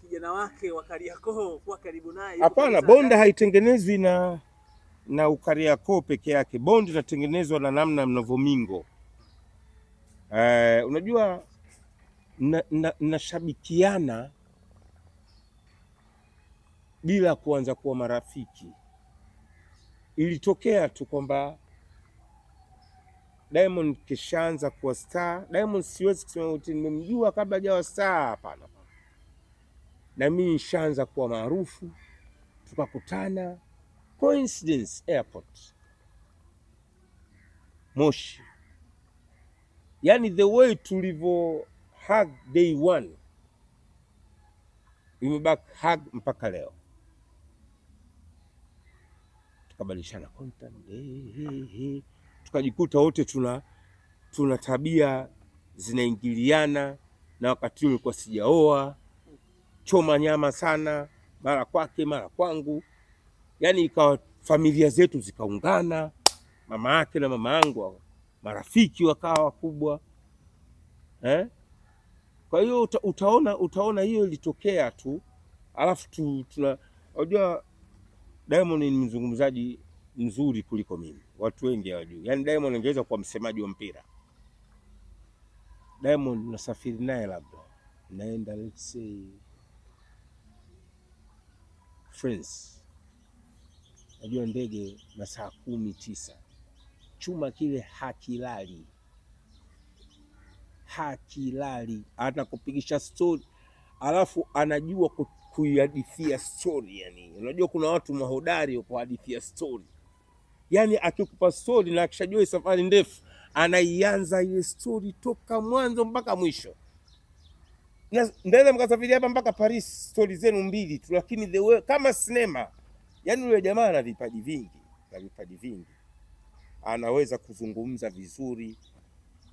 Kijana wake wa Kariakoo kuwa karibu naye. Hapana, bonda haitengenezwi na ukariakoo peke yake. Bond inatengenezwa na namna mnavyomingo. Unajua nashabikiana bila kuanza kuwa marafiki. Ilitokea tu kwamba Diamond kishaanza kuwa star. Diamond siwezi kusema eti nimemjua kabla hajawa star, hapana. Na mimi nishaanza kuwa maarufu, tukakutana coincidence airport Moshi. Yani the way tulivyo hug day one, imebaki hug mpaka leo. Tukabadilishana contact, hey. Tukajikuta wote tuna tabia zinaingiliana, na wakati ule nilikuwa sijaoa, choma nyama sana, mara kwake mara kwangu. Yani ikawa familia zetu zikaungana, mama yake na mama yangu marafiki wakawa wakubwa. Kwa hiyo utaona hiyo ilitokea tu. Alafu tuna unajua Diamond ni mzungumzaji mzuri kuliko mimi. Watu wengi hawajui. Yani Diamond angeweza kuwa msemaji wa mpira. Diamond nasafiri naye labda naenda let's say France. Najua ndege masaa 19. Chuma kile hakilali. Hakilali. Atakupigisha story. Alafu anajua kuihadithia story yani. Unajua kuna watu mahodari wa kuhadithia story. Yani akikupa story na akishajua safari ndefu, anaianza ile story toka mwanzo mpaka mwisho. Na ndaweza mkasafiri hapa mpaka Paris, story zenu mbili tu, lakini the way kama sinema. Yani yule jamaa ana vipaji vingi, ana vipaji vingi. Anaweza kuzungumza vizuri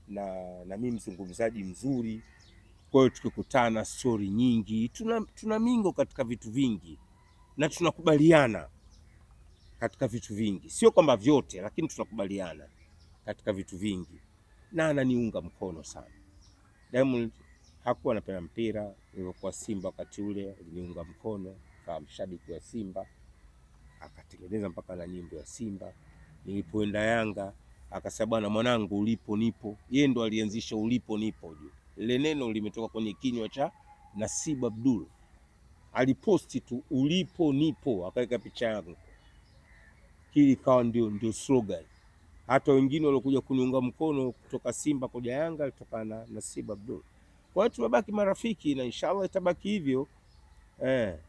na mimi mzungumzaji mzuri. Kwa hiyo tukikutana story nyingi, tuna mingo katika vitu vingi na tunakubaliana katika vitu vingi. Sio kwamba vyote, lakini tunakubaliana katika vitu vingi. Na ananiunga mkono sana. Diamond hakuwa anapenda mpira, nilipokuwa Simba wakati ule aliniunga mkono kama mshabiki wa Simba, akatengeneza mpaka na nyimbo ya Simba. Nilipoenda Yanga akasema bwana mwanangu ulipo nipo. Yeye ndo alianzisha ulipo nipo juu. Ile neno limetoka kwenye kinywa cha Nasib Abdul. Aliposti tu ulipo nipo, akaweka picha yangu. Hili ikawa ndio slogan. Hata wengine waliokuja kuniunga mkono kutoka Simba kuja Yanga kutoka na Nasib Abdul. Kwa hiyo tumebaki marafiki na inshallah itabaki hivyo. Wewe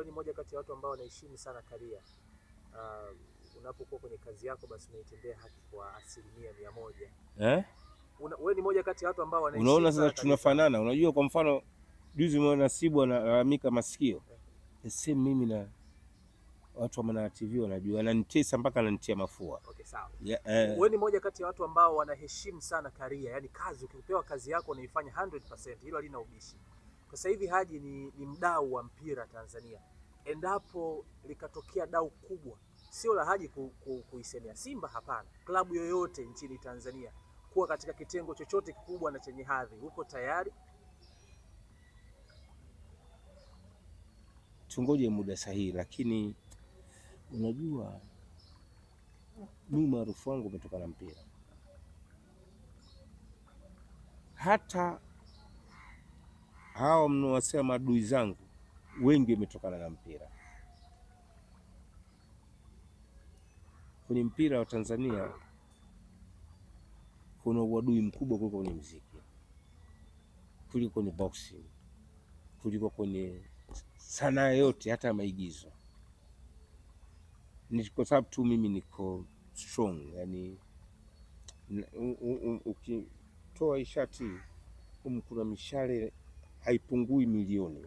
ni mmoja kati ya watu ambao wanaheshimu sana career. Unapokuwa kwenye kazi yako basi unaitendea haki kwa 100%. Wewe ni mmoja kati ya watu ambao wanaheshimu. Unaona sasa tunafanana. Unajua kwa mfano juzi mwana Nasibu analalamika masikio. The same mimi na watu wa Manara TV wanajua, ananitesa mpaka ananitia mafua. Okay, sawa. Wewe ni mmoja kati ya watu ambao wanaheshimu sana career, yani kazi, ukipewa kazi yako unaifanya 100%, hilo halina ubishi. Kwa sasa hivi Haji ni mdau wa mpira Tanzania. Endapo likatokea dau kubwa, sio la Haji kuisemea Simba, hapana, klabu yoyote nchini Tanzania kuwa katika kitengo chochote kikubwa na chenye hadhi, uko tayari? Tungoje muda sahihi, lakini unajua mimi maarufu wangu umetoka na mpira. Hata hao mnaowasema maadui zangu wengi wametokana na mpira. Kwenye mpira wa Tanzania kuna uadui mkubwa kuliko kwenye muziki, kuliko kwenye boxing, kuliko kwenye sanaa yote, hata maigizo. Ni kwa sababu tu mimi niko strong, yani ukitoa ishati kuna mishale haipungui milioni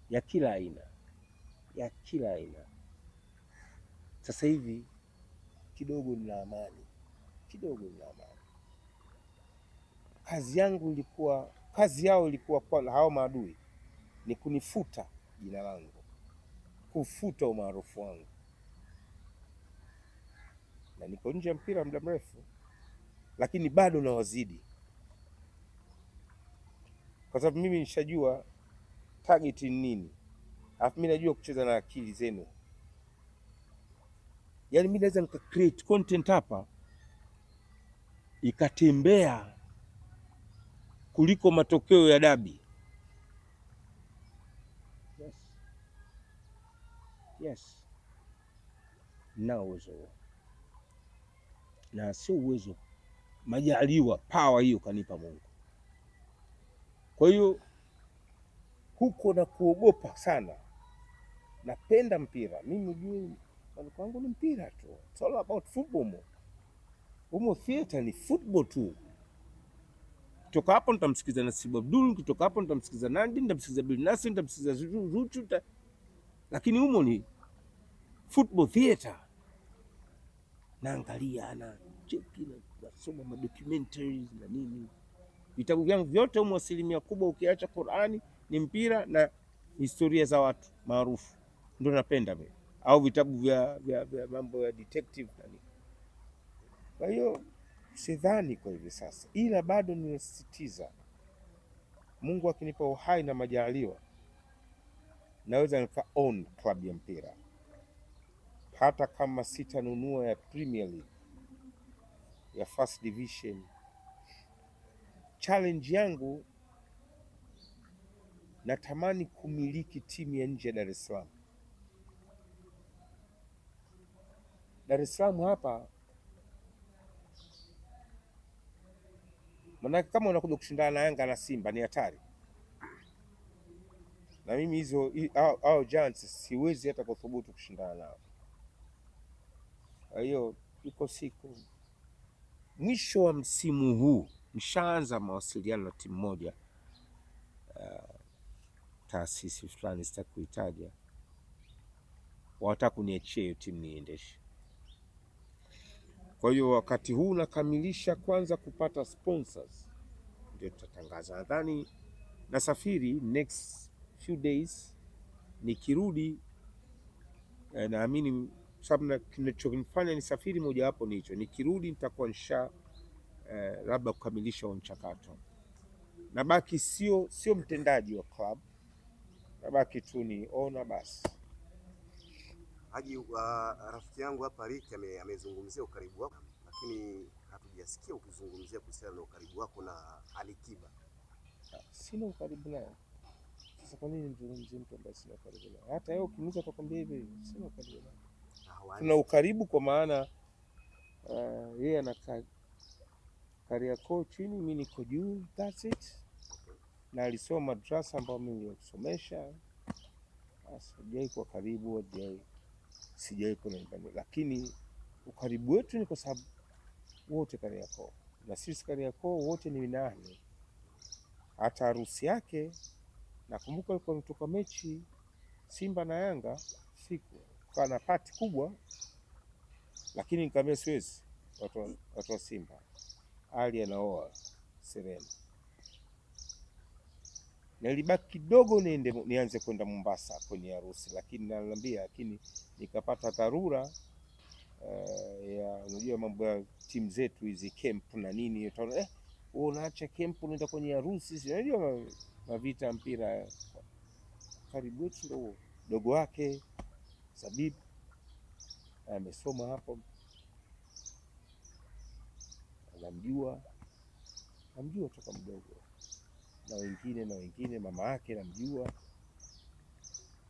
ya kila aina, ya kila aina. Sasa hivi kidogo nina amani, kidogo nina amani. Kazi yangu ilikuwa, kazi yao ilikuwa kwa hao maadui ni kunifuta jina langu, kufuta umaarufu wangu. Na niko nje ya mpira muda mrefu, lakini bado nawazidi. Kwa sababu mimi nishajua target ni nini, alafu mimi najua kucheza na akili zenu. Yaani mimi naweza nika create content hapa ikatembea kuliko matokeo ya dabi. Yes. Yes. Na uwezo huo. Na sio uwezo, majaliwa, power hiyo kanipa Mungu. Kwa hiyo huko na kuogopa sana. Napenda mpira. Mimi ujue kwangu ni mpira tu. It's all about football. Humo theater ni football tu. Kutoka hapo nitamsikiza Nasibu Abdul, kutoka hapo nitamsikiza Nandi, nitamsikiza Bill Nasri, nitamsikiza Zuchu, lakini humo ni football theater. Naangalia na cheki na nasoma ma documentaries na nini. Vitabu vyangu vyote humo asilimia kubwa ukiacha Qur'ani ni mpira na historia za watu maarufu. Ndio napenda mimi. Au vitabu vya mambo ya detective na nini. Kwa hiyo sidhani kwa hivi sasa, ila bado ninasisitiza, Mungu akinipa uhai na majaliwa, naweza nika own club ya mpira, hata kama sitanunua ya Premier League, ya First Division. Challenge yangu, natamani kumiliki timu ya nje ya Dar es Salaam. Dar es Salaam hapa, manake kama unakuja kushindana na Yanga na Simba ni hatari. Na mimi hizo hao Giants siwezi hata kuthubutu kushindana nao. Kwa hiyo iko siku mwisho wa msimu huu nishaanza mawasiliano na timu moja, taasisi fulani sitaki kuitaja, wanataka kuniachia hiyo timu niendeshe. Kwa hiyo wakati huu nakamilisha kwanza kupata sponsors, ndio tutatangaza. Nadhani nasafiri next few days, nikirudi naamini sababu kinachonifanya nisafiri mojawapo ni hicho. Nikirudi nitakuwa nisha labda kukamilisha mchakato. Nabaki sio mtendaji wa club, nabaki tu ni owner basi. Haji, rafiki yangu hapa Rick amezungumzia ukaribu wako, lakini hatujasikia ukizungumzia kuhusiana na ukaribu wako na Alikiba. Sina ukaribu naye. Sasa kwa nini nimzungumzie mtu ambaye sina ukaribu naye? Hata yeye ukimuuliza atakwambia hivi hivi, sina ukaribu naye. Tuna ukaribu kwa maana yeye anakaa Kariakoo chini, mimi niko juu, that's it. Na alisoma madrasa ambayo mimi nilimsomesha. Sijai kuwa karibu, sijai kuwa nyumbani, lakini ukaribu wetu ni kwa sababu wote Kariakoo. Na sisi Kariakoo wote ni nani. Hata harusi yake nakumbuka alikuwa ametoka mechi Simba na Yanga siku, kwa na party kubwa, lakini nikamwambia siwezi, watu wa Simba, Ali anaoa Serena. Nilibaki kidogo niende nianze kwenda Mombasa kwenye harusi, lakini naliambia, lakini nikapata dharura ya unajua mambo ya timu zetu hizi camp na nini, utaona wewe unaacha camp unaenda kwenye harusi, si unajua mavita mpira. Karibu wetu ndio dogo wake Sabib amesoma hapo, anamjua, namjua toka mdogo, na wengine mama yake namjua,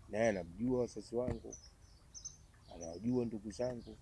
naye anamjua wazazi wangu, anawajua ndugu zangu.